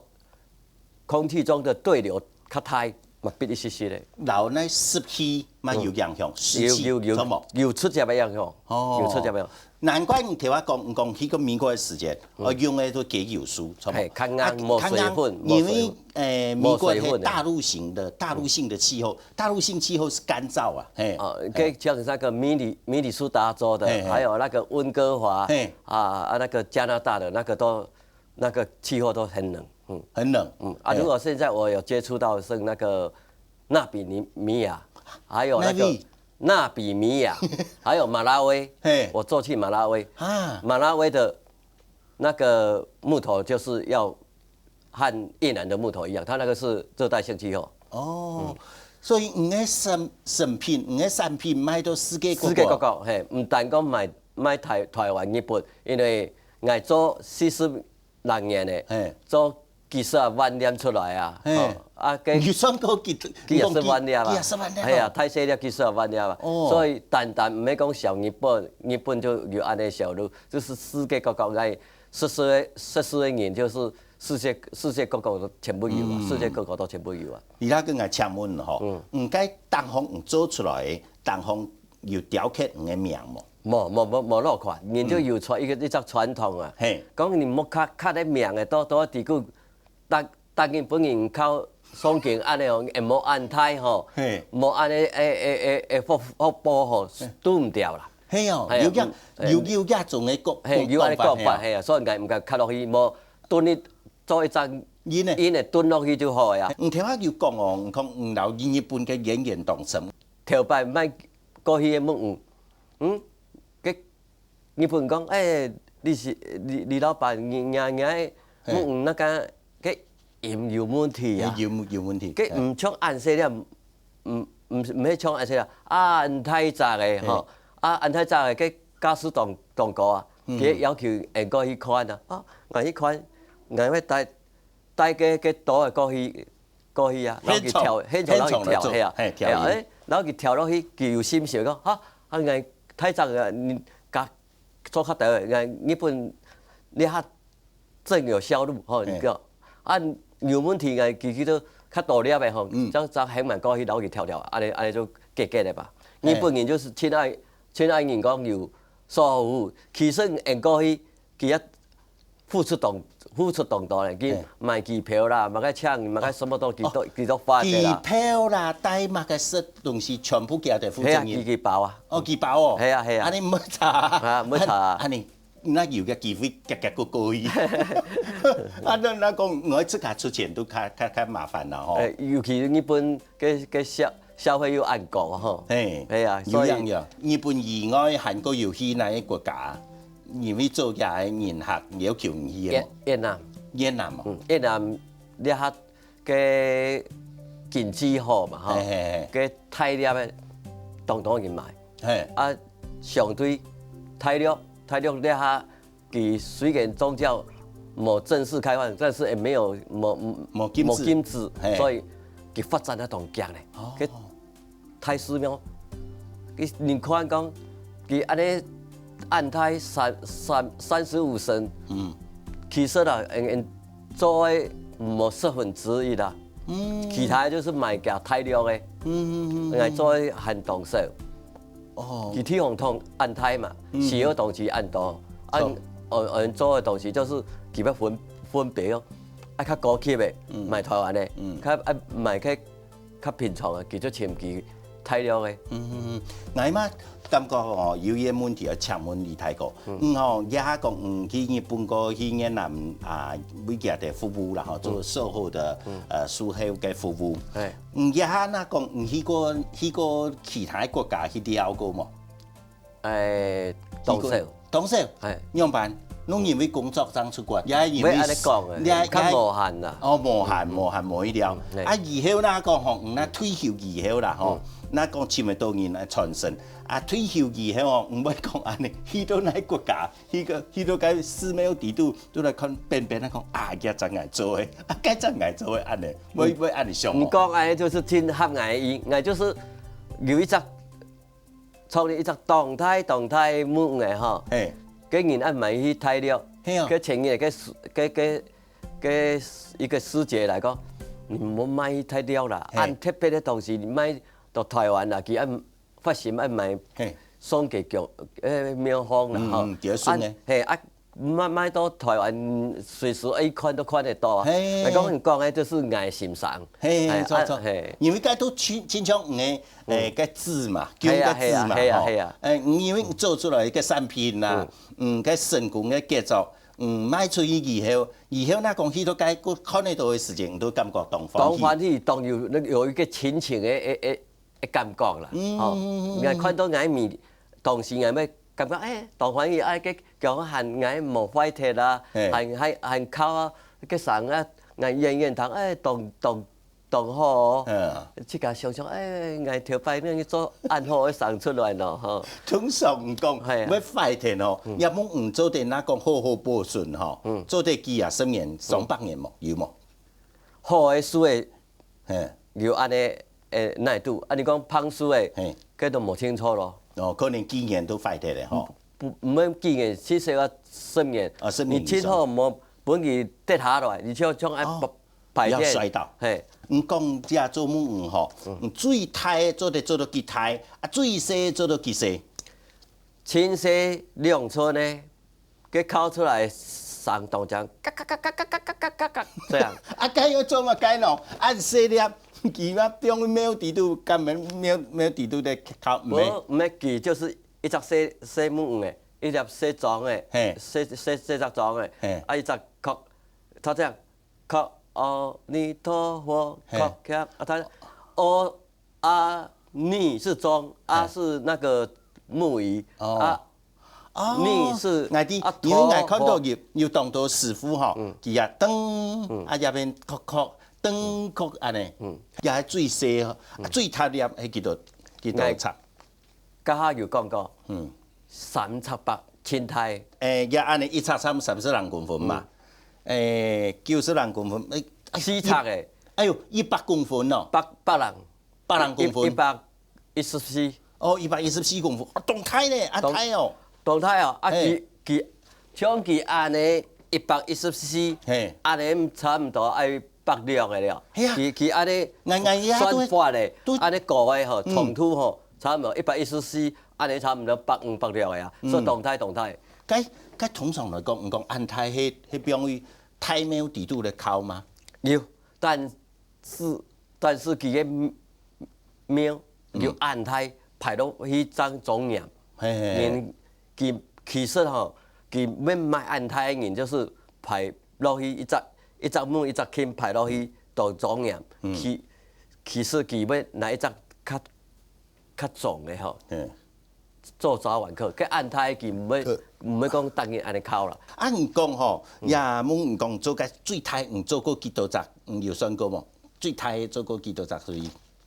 空氣中个對流較大，嘛必一息息个。摎該濕氣嘛有影響，嗯。濕氣，有，有，有，著無？有直接个影響，哦。有直接个影響。難怪你頭下講，你講去過美國个時節，嗯。哦，用个都雞油樹，著無？嘿，較硬，啊，無水分，較硬，因為，無水分。誒，美國个大陸型个，無水分的。大陸性个氣候，大陸性氣候是乾燥啊，嘿。哦，嘿。跟像那個明尼，明尼蘇達州的，嘿，嘿。還有那個溫哥華，嘿。啊，啊，那個加拿大的那個都 那個氣候都很冷，嗯。很冷。嗯，啊，嘿。如果現在我有接觸到是那個納比米，米亞，還有那個納米。納比米亞，還有馬拉威，嘿。我就去馬拉威。啊。馬拉威的那個木頭就是要和越南的木頭一樣，它那個是熱帶性氣候。哦，嗯。所以你个產，產品，你个產品賣到世界各國。世界各國，嘿，毋單講賣，賣台，台灣、日本，因為𠊎做四十 六年个，嘿。做幾十萬粒出來啊，嘿。吼，啊，該你算過幾，幾十萬粒啊，幾十萬粒啊。哎呀，大細粒幾十萬粒啊。哦。所以單單毋係講小日本，日本就有恁呢小路，就是世界各國來，識字个，識字个人就是世界，世界各國都全部有啊，嗯。世界各國都全部有啊。而家跟𠊎請問吼，嗯。你該當紅你做出來个，當紅 有雕刻你个名無？無，無，無，無落款，人就有傳一個，嗯。一隻傳統啊。嘿。講你莫刻，刻个名个，都，都要知講，逐，逐日本人靠上緊恁樣哦，也無恁大吼，嘿。無恁樣誒誒誒誒福福報吼，堵毋掉啦。係哦，係啊，有這，嗯，有有這種个講，嘿，有恁樣講法，講法係啊。係啊，所以應該毋敢卡落去，無蹲一做一隻，因呢？因呢蹲落去就好呀。你頭下有講哦，你講你摎日本个淵源當深。頭擺賣過去个木屋，嗯，个日本講，誒，你是李李老闆，你你你个木屋那個个音有問題啊。有有問題。个毋像恁細粒，毋毋毋係像恁細粒，啊恁大隻个吼，啊恁大隻个个價數當當高啊，佢要求𠊎過去看啊，啊，𠊎去看，𠊎會帶帶个个刀个過去過去啊，然後佢挑，現場，現場然後佢挑，現場來做，係啊，嘿，挑音。係啊，誒，然後佢挑落去，佢有信心講，哈，啊，𠊎大隻个，你加做較大个，𠊎日本你較真有銷路，吼，嘿。你講，啊，有問題，𠊎佢佢都較多粒个吼，嗯。將將很滿過去，然後佢挑挑，恁樣恁樣就結結个吧。嘿。日本人就是親愛親愛人講有售後服務，其實𠊎過去，佢也 付出當付出當多咧，佢嘿。買機票啦，買个請，買个什麼都佢都佢都花个啦。機票啦，帶麼个食東西，全部佢都負責任。係啊，佢佢包啊。哦，佢包哦。係啊係啊。恁樣毋會差。啊，毋會差啊。恁樣，該有个機會，遽遽過過去。啊，那那講，𠊎自家出錢都較較較麻煩啦吼。誒，尤其日本个个消消費又恁高吼。嘿，係啊，所以有影有。日本以外，還過有去哪个國家？ 因為做這个人客要求你去个無？越越南。越南哦。嗯，越南這下个經濟好嘛，吼，嘿嘿嘿。个大粒个當多人買。嘿。啊，相對大陸，大陸這下佢雖然宗教無正式開放，但是也沒有無無禁止。無禁止，嘿。所以佢發展得當強咧。哦。个 大寺廟，佢你看講，佢恁樣恁大三三三十五層，嗯。其實啦，嗯嗯，做个無十分之一啦，嗯。其他就是買較大量个，嗯嗯嗯嗯。來做个還當少。哦。佢地方通恁大嘛，嗯。需要東西恁多，啊，著。嗯嗯，做个東西就是特別分分別哦，啊，較高級个，嗯。買台灣个，嗯。較啊買个 較平常个，佢就尋佢大陸个。嗯，𠊎嘛感覺吼，有一個問題要請問李大哥。嗯。嗯吼，這下講，嗯，去日本過去越南啊，為佢个服務啦吼，做售後的，嗯。呃，售後个服務。哎。嗯，這下那講，嗯，去過去過其他國家去尞過無？ 誒，當少。當少？哎。仰般？攏因為工作正出國，也因為，毋會恁樣講誒，也較無閒啦。哦，無閒，嗯。無閒，無一了。嗯，哎。啊，以後那講吼，嗯，那退休以後啦吼，嗯。那講尋得到人來傳承。啊，退休以後哦，毋會講恁樣，去到哪國家，去个去到該寺廟底肚，都來看便便，那講啊，這正𠊎做个，啊，該正𠊎做个，恁樣，會會恁樣想哦。你講恁樣就是真合𠊎意，𠊎就是有一隻 創立一隻當大當大个木屋吼，嘿。个人愛買去大陸，嘿啊。个前日个師个个个一個師姐來講，你毋好買去大陸啦，嘿。恁特別个東西，你買到台灣啦，佢愛發心愛買嘿。送給供，誒，廟方啦，吼。嗯，嗯，就送个。啊，嘿，啊， 買買到台灣，隨時愛看都看得到啊。嘿。來講，你講个就是𠊎心上。嘿，嘿，哎，著，著。啊，嘿。因為該都親，親像你个，嗯。誒，个字嘛，係啊，叫个字嘛，係啊，係啊，吼。係啊。誒，因為你做出來个產品啦，嗯。嗯，个成功个傑作，嗯，賣出去以後，以後那講去到該个看得到个時間，你都感覺當歡喜。當歡喜，當有，有一個親情个，誒，誒， 个感覺啦，嗯，吼。嗯，嗯，嗯。你看到𠊎面，當時𠊎會感覺，誒，當歡喜，哎，个講還𠊎無壞忒啊，嘿。還還還靠啊，个聲啊，𠊎遠遠聽，誒，當當當好哦。嗯。自家想想，誒，𠊎頭擺恁樣做恁好个聲出來咯，吼。通常講，嘿啊。會壞忒哦，嗯。也無毋做得那講好好保存吼，嗯。做得幾啊十年、上百年無，有無？好个樹个 嘿。有恁樣，誒，難度。啊，你講樊樹个，嘿。該都無清楚咯。哦，可能幾年都壞忒了吼。毋，毋免幾年，至少愛十年。啊，十年以上。你清楚無，分佢跌下來，你就像愛哦，排，排列。要摔倒。嘿。你講這做木屋吼，嗯。你最大个做得做到幾大，啊，最細做到幾細？盡細兩寸呢， 該敲出來聲當響，嘎嘎嘎嘎嘎嘎嘎嘎嘎，這樣。啊，該愛做麼个咯？恁細粒，佢嘛放去貓底肚，敢毋貓貓底肚咧敲？毋係，毋係佢，就是一隻細細母仔，一粒細種仔，嘿。細細細隻種仔，嘿。啊，一隻殼，佢這樣，殼，阿彌陀佛，嘿。殼，啊，佢，哦， 啊，你是種，啊，嘿。是那個木魚，哦。啊，哦，你是，𠊎知，啊，因為𠊎看到有，有當多師傅吼，嗯。佢也蹬，嗯。啊，這片殼殼，蹬殼恁呢，嗯。也係最細吼，啊，嗯。最大粒，係幾多，幾多尺？頭下有講過，嗯。三尺八，真大。誒，也恁呢一尺三，三十零公分嘛。嗯。誒，九十零公分，誒，四尺誒。哎喲，一百公分哦。百，百零。 百零公分。一，一百一十四。哦，一百一十四公分，啊，當大呢，啊，當，大哦。當大哦，啊，嘿。佢，佢，像佢恁呢一百一十四，嘿。恁呢差毋多愛百六个了。係啊。佢，佢恁呢，𠊎，𠊎也對，算法咧，對。恁呢高个吼，嗯。長度吼，差毋多一百一十四，恁呢差毋多百五、百六个啊，嗯。所以當大，當大。該，該通常來講，毋講恁大，係，係放於大貓底肚來敲嗎？有，但是，但是佢个 貓，嗯。有恁大，排落去正莊嚴。嘿，嘿，嘿。人，佢，其實吼，佢愛買恁大个人，就是排落去一隻，一隻門一隻廳排落去當莊嚴。嗯。其，其實佢愛拿一隻較，較重个吼，嘿。做早晚課。該恁大个佢毋會，對。毋會講逐日恁呢敲啦。啊，你講吼，嗯。也問你講做个最大，你做過幾多隻？你有算過無？最大个做過幾多隻水？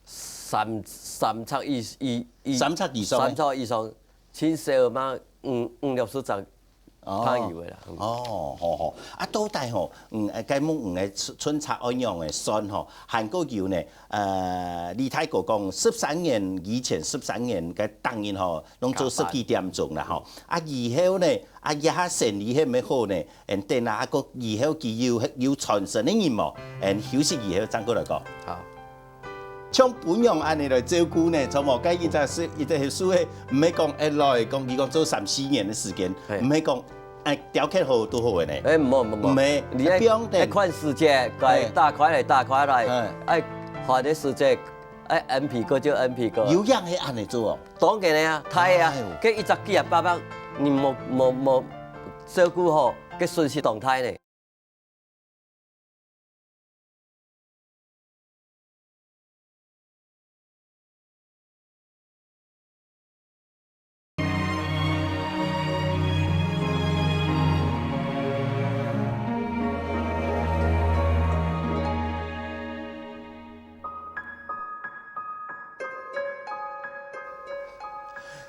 三，三尺以，以，以，三尺以上个？三尺以上，盡少嘛，五，五六十隻哦，朋友个啦。嗯。哦，好，好。啊，到底吼，嗯，呃，該木魚个春，春策愛仰个算吼，還過有呢，呃，李大哥講，十三年以前，十三年个當日吼，攏做十幾點鐘啦吼。啊，以後呢，啊，這下生理係毋係好呢？ And then啊，啊，過以後佢有，有傳承个人無？And休息以後正過來講。好。像分樣恁呢來照顧呢，像無？該一隻係，一隻係樹个，毋係講一來講，佢講做三四年个時間，嘿。毋係講，哎，雕刻好就好个呢。哎，無，無，無。毋係，你愛，愛放等。愛看時節，該嘿。打開來，打開來，嘿。愛換个時節，愛M P哥就M P哥。有影係恁呢做哦。當然个啊，大个啊，哎喲。該一隻幾啊百萬，你無，無，無照顧好， 个損失當大呢。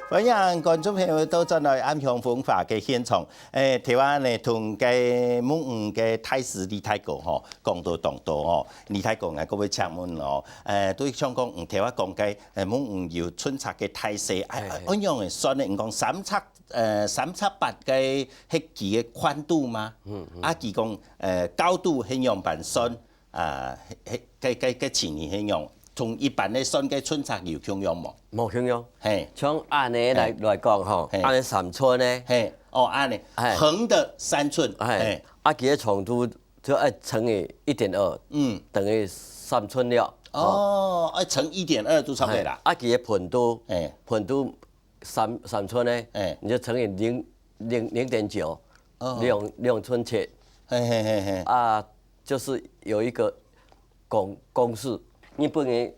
歡迎觀眾朋友倒轉來《暗香風華》个現場。誒，頭下呢，同該木魚个大師李大哥吼，講到當多吼。李大哥，𠊎各位請問哦，誒，對像講，嗯，頭下講該，誒，木魚有春策个大細，啊，嘿，嘿。啊，仰般个算呢？你講三尺，呃，三尺八个係佢个寬度嗎？嗯，嗯。啊，佢講，呃，高度係仰般算？ 啊，該，該，該，該情形係仰，同一般个算个春策有共樣無？無共樣。嘿。像恁呢來，嘿。來講吼，嘿。恁呢三寸呢。嘿，哦，恁呢，嘿。橫的三寸，嘿。嘿。啊，佢个長度就愛乘以一點二，嗯。等於三寸了。哦，愛乘一點二就差不多啦。嘿，啊，佢个寬度，嘿。寬度 三，三寸呢，哎。你就乘以零，零，零點九，哦。兩，兩寸七。嘿，嘿，嘿，嘿。啊，就是有一個公，公式，日本人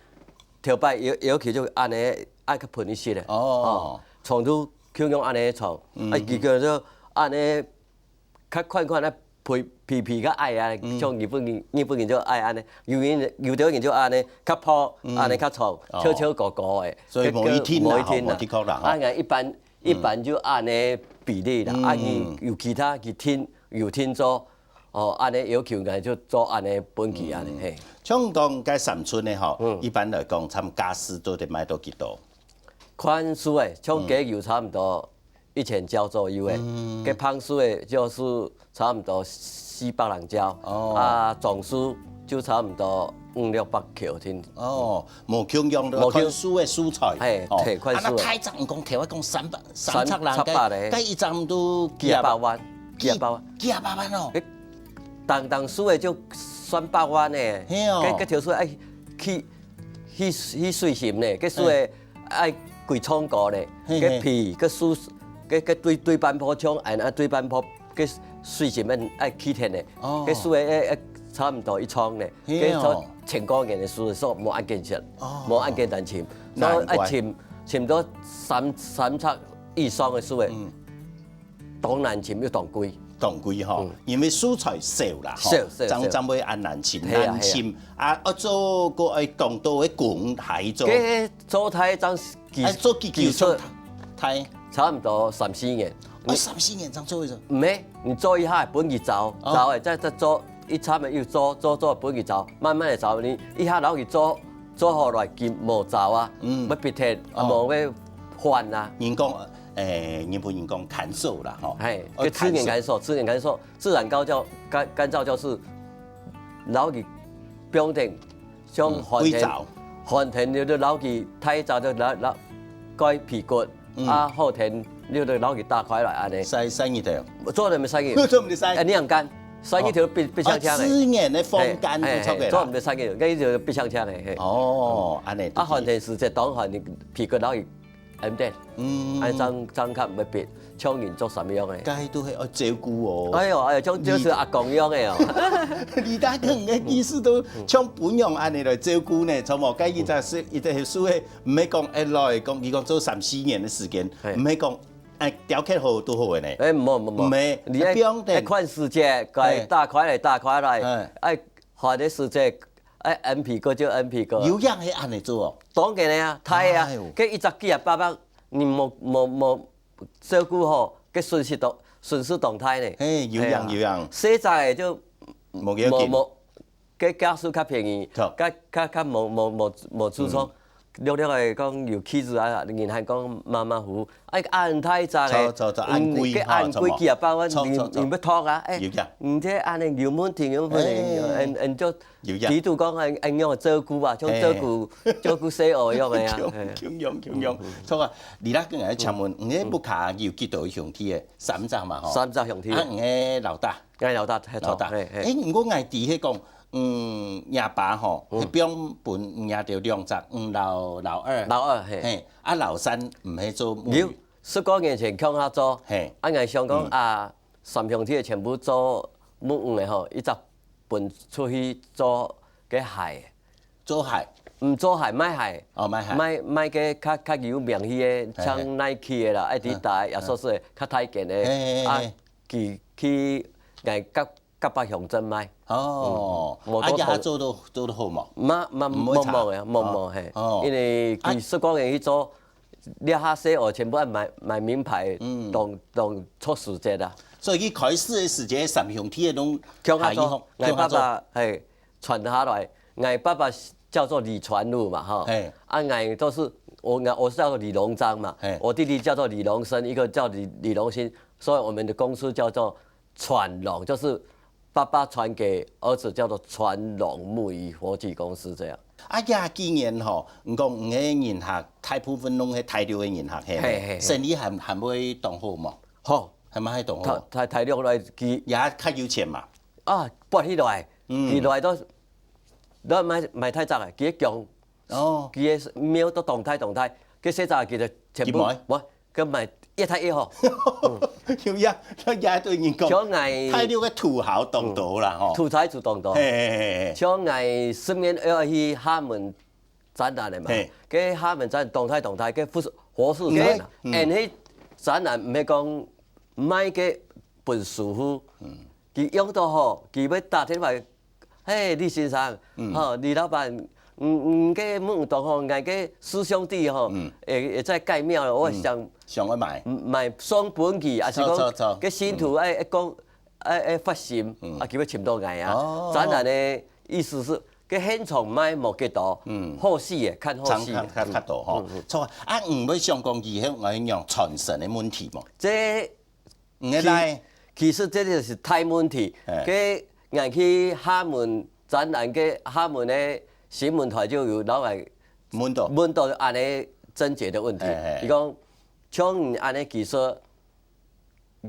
頭擺尤，尤其就恁呢，愛較寬一息个。哦。哦，長度共樣恁呢長，嗯，啊，佢叫做恁呢 較寬寬啊，肥，肥肥較矮啊，嗯。像日本人，日本人就愛恁呢，有人，有兜人就恁呢，較薄，嗯。恁呢較長，哦。瘦瘦高高个，所以無一定啦，無一定啦。吼，無的確啦，吼。啊，𠊎一般，嗯。一般就恁呢比例啦。嗯。啊，你有其他，佢定，有定做，哦，恁呢要求，𠊎就做恁呢分佢恁呢，嗯。嘿。像講該三寸个吼，嗯。一般來講，差不多價數都得賣到幾多？看樹个，像雞油差不多 一千角左右个，嗯。該膨樹个就是差不多四百零角，哦。啊，壯樹就差不多五六百角定。哦，無共樣个，無共，看樹个素材。嘿，哦，嘿，看樹个。啊，該大隻，你講頭下講三百，三，三尺零个，三尺八个。該一隻都幾啊百萬。幾百萬。幾百萬哦。該當當輸个就算百萬呢。嘿哦。該該條數愛去去去水深呢，該輸个愛幾丈高呢，嘿嘿。該皮該輸該該對對半坡像恁啊對半坡，該水深愛愛去忒呢。哦。該輸个愛愛差毋多一丈呢，嘿哦。該做千過年个輸个數無恁簡單，哦。無恁簡單尋，所以愛尋尋到三三尺以上个輸个。嗯。 當難尋又當貴。當貴吼，嗯。因為素材少啦吼，少少少。正正會恁難尋，嘿啊，難尋啊，愛做个愛當多个工還做。該做坯正技，哎，做幾久技術做坯？差毋多三四年。哦，三四年正做一次。毋係，你做一下分佢燥，哦。燥个，再再做一餐个又做做做分佢燥，慢慢个燥，你一下摎佢做做好來，佢無燥啊，嗯。無必忒，哦。無會換啊。人講，誒，日本人講乾燥啦吼，嘿，哦，該自然乾燥，自然乾燥，自然乾燥，乾乾燥就是摎佢放等，像嗯，寒天，歸燥。寒天你就摎佢坯燥就摎摎蓋被骨，嗯。啊，好天你就摎佢打開來恁呢。曬曬日頭。做得毋使日。做毋得曬。哎，你仰乾，曬日頭必必嗆嗆个。哦，自然个風乾就著个啦。嘿，嘿，做毋得曬日頭，該就必嗆嗆个，嘿。哦，恁呢。啊，寒天時節當寒，你被骨摎佢 暗等，嗯。恁正正較毋會變，像人做三樣个。該都係愛照顧哦。哎喲，哎喲，像就是阿公樣个哦。李大哥个意思都像分樣恁呢來照顧呢，著無？該一隻樹，一隻樹个，毋係講一來講，佢講做三四年个時間，嘿。毋係講，哎，雕刻好都好个呢。哎，無無無，毋係，你愛愛放等。愛看時節，該嘿。打開來，打開來，嘿。愛寒个時節，愛暗被骨就暗被骨。有影係恁呢做哦。當然个啊，坯啊，哎喲。該一隻幾啊百萬 你無無無照顧好，該損失當損失當大呢。嘿，有影，嘿啊。有影。細隻个就無要緊。無無，該價數較便宜，著。較較較無無無無注重。嗯。略略个講有氣質啊，人還講馬馬虎，哎，恁大隻个，著著著，恁貴，嗯，該恁貴吼，幾啊百萬，著著著。你你要托啊，哎，有影。你這恁呢有問題，有問題，嘿。嗯嗯，就有影。知道講恁恁樣照顧啊，像照顧照顧細人樣个啊，共嘿。共樣共樣。嗯嗯。著啊， 你啦，跟𠊎請問，你个屋下有幾多兄弟个？三隻嘛吼。三隻兄弟。啊，你个老大。𠊎老大，嘿，老大。嘿嘿。誒，毋過𠊎知係講，嗯，若爸吼，嗯。係放分若兜兩隻，嗯，老老二。老二，嘿。嘿，啊，老三毋係做木魚。有，十過年前共下做，嘿。啊，𠊎想講，嗯。啊，三兄弟全部做木魚个吼，一隻分出去做个鞋。 做鞋？毋做鞋，賣鞋。哦，賣鞋。賣賣个較較有名氣个，嘿嘿。像Nike个啦，Adidas个，嗯。也算係較大件个。嘿嘿嘿。啊，佢去𠊎甲甲北鄉鎮賣。哦，嗯，嗯。啊，也做得做得好無？嘛嘛毋會差。無無个，無無，哦。嘿。哦。因為佢十過年去做，這下細人全部愛買買名牌，嗯。當當出時節啊。所以佢開始个時節，三兄弟个攏共下做，下一行，𠊎爸爸，共下做。嘿，傳下來。 𠊎爸爸叫做李傳武嘛，哈。嘿。啊，𠊎都是，我，我是叫做李榮章嘛，嘿。我弟弟叫做李榮生，一個叫李李榮興，所以我們的公司叫做傳榮，就是爸爸傳給兒子，叫做傳榮木魚科技公司這樣。啊，這幾年吼，你講你个人客大部分攏係大陸个人客，係無？嘿嘿嘿。生意還還會當好無？好。還蠻會當好。大大大陸來，佢也較有錢嘛。啊，搬起來，嗯。佢來都 你買買大隻个，佢个強，哦。佢个廟都當大當大，佢細隻佢就全部，佢買？無，佢買越大越好。有影，佢也對人講，像𠊎大陸个土豪當多啦，吼。土財主當多。嘿嘿嘿嘿。像𠊎十月愛去廈門展覽个嘛，嘿。該廈門展覽當大當大，該富士活士展覽，嗯。嗯，該展覽毋係講賣个分師傅，嗯。佢用到好，佢會打電話 嘿，李先生，嗯。吼，李老闆，嗯，嗯，該木魚當好，𠊎个師兄弟吼，嗯。會會在蓋廟，我想，嗯，想愛買。買送分佢，還是講，著，著，著。該信徒愛，嗯。愛講，愛，愛發心，嗯。啊，佢會尋到𠊎啊。哦。展覽个意思係，該現場賣無幾多，嗯。好勢个，看好勢个。常看較較多吼。嗯，嗯。著啊，啊，毋會想講以後愛用傳承个問題無？這 你个倈？其其實這就是大問題。嘿。該𠊎去廈門展覽，該廈門个新聞台就有老外問到。問到恁呢症結个問題。嘿嘿。佢講，像你恁呢技術，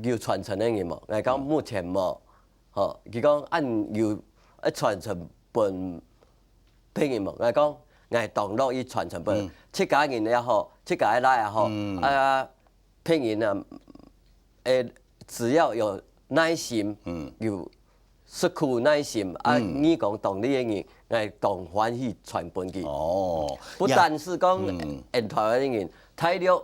有傳承个人無？𠊎講目前無，吼，佢講恁有愛傳承分別人無？𠊎講𠊎當樂意傳承分，嗯。自家人也好，自家个倈也好，嗯。啊，別人啊，誒，只要有耐心，嗯。有食苦耐心，啊，嗯。你講當利个人，𠊎當歡喜傳分佢。哦，不單是講，嗯。現代个人，大陸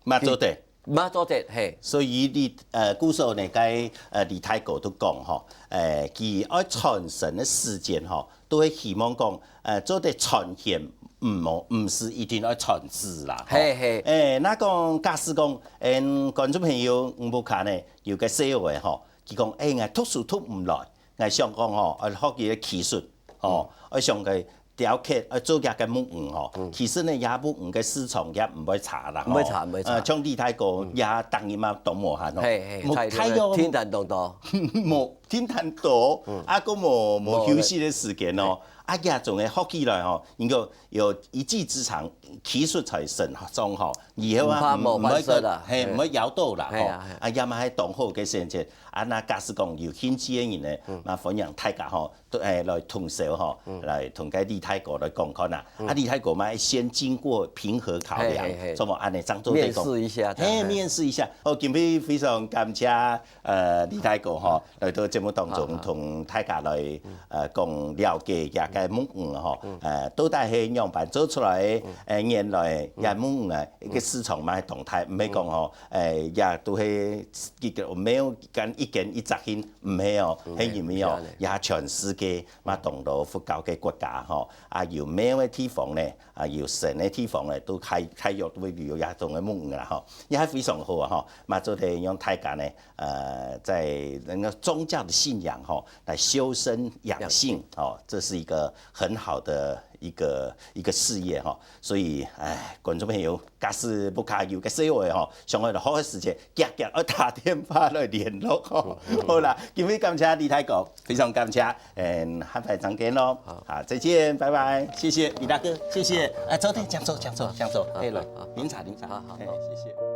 嘛做得。嘛做得，嘿。所以你，呃，故所呢，該，呃，李大哥都講吼，誒，佢愛傳承个時間吼，都會希望講，呃，做得傳承，毋好，毋係一定愛傳子啦，吼。嘿，嘿。誒，那講假使講，嗯，觀眾朋友，你屋下呢，有个細人仔吼，佢講，誒，𠊎讀書讀毋來，𠊎想講吼，愛學佢个技術，吼，愛想个雕刻，愛做佢个木魚吼。其實呢，這木魚个市場也毋會差啦，吼。毋會差，毋會差。呃，像李大哥，也逐日嘛當無閒吼。嘿，嘿，木太陽，太多了，天天當多。無，天天多，啊，閣無，無休息个時間哦。啊，這種个學起來吼，能夠有一技之長，技術在身上吼，以後啊，毋怕無飯食啦。毋會，嘿，毋會枵到啦，吼。嘿啊，嘿啊。啊，也嘛係當好个選擇。啊，那假使講有興趣个人呢，嘛歡迎大家吼， 都，誒，來通宵吼，來同該李大哥來講看啊。啊，李大哥嘛，先經過評核考量，嘿，嘿，嘿。怎麼恁呢？張周隊講，面試一下，嘿，嘿。面試一下。哦，今日非常感謝，呃，李大哥吼，來到節目當中，同大家來，呃，講了解這个木魚吼，呃，到底係仰般做出來个，呃，原來這木魚啊，一个市場嘛，當大，毋係講吼，誒，也都係一个，沒有講一間一隻興，毋係哦，係因為哦，也全世界 嘛當多佛教个國家吼，啊有廟个地方呢，啊有神个地方呢，都開，開藥都會有這種个木魚啦吼，也係非常好啊吼，嘛做得讓大家呢，呃，在那個宗教的信仰吼，來修身養性吼，這是一個很好的一個，一個事業吼。所以，哎，觀眾朋友，假使屋下有个細人仔吼，想愛學个時節，遽遽愛打電話來聯絡吼。好啦，今日感謝李大哥，非常感謝。 嗯，下擺再見咯。好。好，再見，拜拜。謝謝李大哥，謝謝。哎，坐定，請坐，請坐，請坐。好，哎，來，好，好。飲茶，飲茶。好，好，哎，好。謝謝。